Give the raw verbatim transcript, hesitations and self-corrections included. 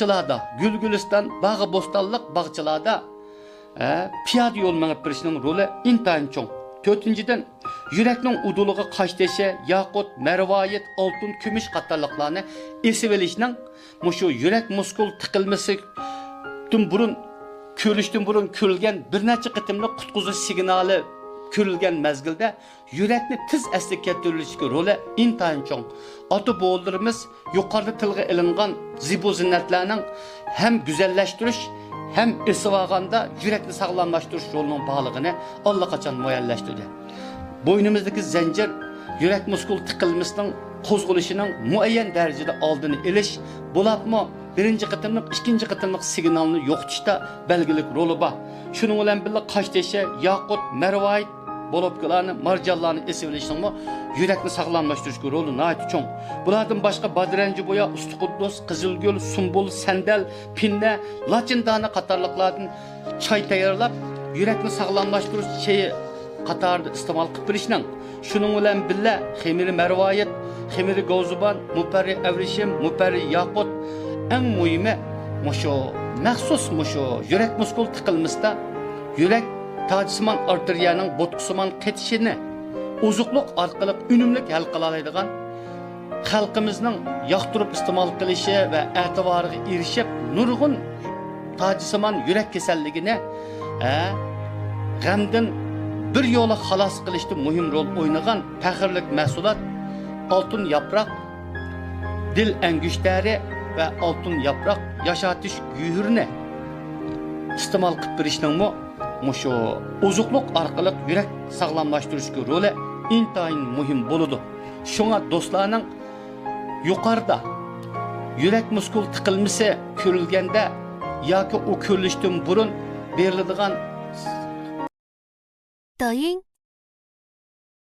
باغچىلاردا، گۈل-گۈلىستان، باغ-بوستانلىق باغچىلاردا، ئە، پىيادە يول مېڭىپ بېرىشنىڭ رولى ئىنتايىن چوڭ. تۆتىنچىدىن، يۈرەكنىڭ ئۇدۇلىغا قاشتېشى، ياقۇت، مەرۋايىت، ئالتۇن، كۈمۈش قاتارلىقلارنى ئېسىۋېلىشنىڭ مۇشۇ يۈرەك مۇسكۇل تىقىلمىسىدىن بۇرۇن، كۆرۈلۈشتىن بۇرۇن كۆرۈلگەن بىر نەچچە قېتىملىق قۇتقۇزۇش سىگنالى كۆرۈلگەن مەزگىلدە يۈرەكنى تېز ئەسلىگە كەلتۈرۈۋېلىشتىكى رولى ئىنتايىن چوڭ. ئاتا-بوۋىلىرىمىز يۇقىرىدا تىلغا ئېلىنغان زىبۇ-زىننەتلەرنىڭ ھەم گۈزەللەشتۈرۈش، ھەم ئېسىۋالغاندا يۈرەكنى ساغلاملاشتۇرۇش رولىنىڭ بارلىقىنى ئاللىقاچان مۇئەييەنلەشتۈردى. بوينىمىزدىكى زەنجىر، يۈرەك مۇسكۇل تىقىلمىسىنىڭ قوزغىلىشىنىڭ مۇئەييەن دەرىجىدە ئالدىنى ئېلىش، بولۇپمۇ بىرىنچى قېتىملىق، ئىككىنچى قېتىملىق سىگنالنى يوقىتىشتا بەلگىلىك رولى بار. شۇنىڭ بىلەن بىللە، قاشتېشى، ياقۇت، مەرۋايىت، بولۇپكىلارنى، مارجانلارنى ئېسىۋېلىشنىڭمۇ يۈرەكنى ساغلاملاشتۇرۇشتىكى رولى ناھايىتى چوڭ. بۇلاردىن باشقا، بادىرەنجى بويا، ئۇستىقۇددۇس، قىزىلگۈل، سۇمبۇل، سەندەل، پىننە، لاچىندانە قاتارلىقلاردىن چاي تەييارلاپ، يۈرەكنى ساغلاملاشتۇرۇش چېيى قاتارىدا ئىستېمال قىلىپ بېرىشنىڭ، شۇنىڭ بىلەن بىللە، خېمىرى مەرۋايىت، خېمىرى گوزۇبان، مۇپەررى ئەۋرىشىم، مۇپەررى ياقۇت، ئەڭ مۇھىمى مۇشۇ مەخسۇس مۇشۇ يۈرەك مۇسكۇل تىقىلمىسىدا يۈرەك تاجسىمان ئارتېرىيەنىڭ بوتقىسىمان قېتىشىنى ئوزۇقلۇق ئارقىلىق ئۈنۈملۈك ھەل قىلالايدىغان، خەلقىمىزنىڭ ياقتۇرۇپ ئىستېمال قىلىشى ۋە ئەتىۋارىغا ئېرىشىپ، نۇرغۇن تاجسىمان يۈرەك كېسەللىكىنى، ھە، غەمدىن بىر يولا خالاس قىلىشتا مۇھىم رول ئوينىغان پەخىرلىك مەھسۇلات ئالتۇن ياپراق دىل ئەڭگۈشتەرى ۋە ئالتۇن ياپراق ياشاتىش گۆھىرىنى ئىستېمال قىلىپ بېرىشنىڭمۇ مۇشۇ ئوزۇقلۇق ئارقىلىق يۈرەك ساغلاملاشتۇرۇشتىكى رولى ئىنتايىن مۇھىم بولىدۇ. شۇڭا دوستلارنىڭ يۇقىرىدا يۈرەك مۇسكۇل تىقىلمىسى كۆرۈلگەندە ياكى ئۇ كۆرۈلۈشتىن بۇرۇن بېرىلىدىغان 抖音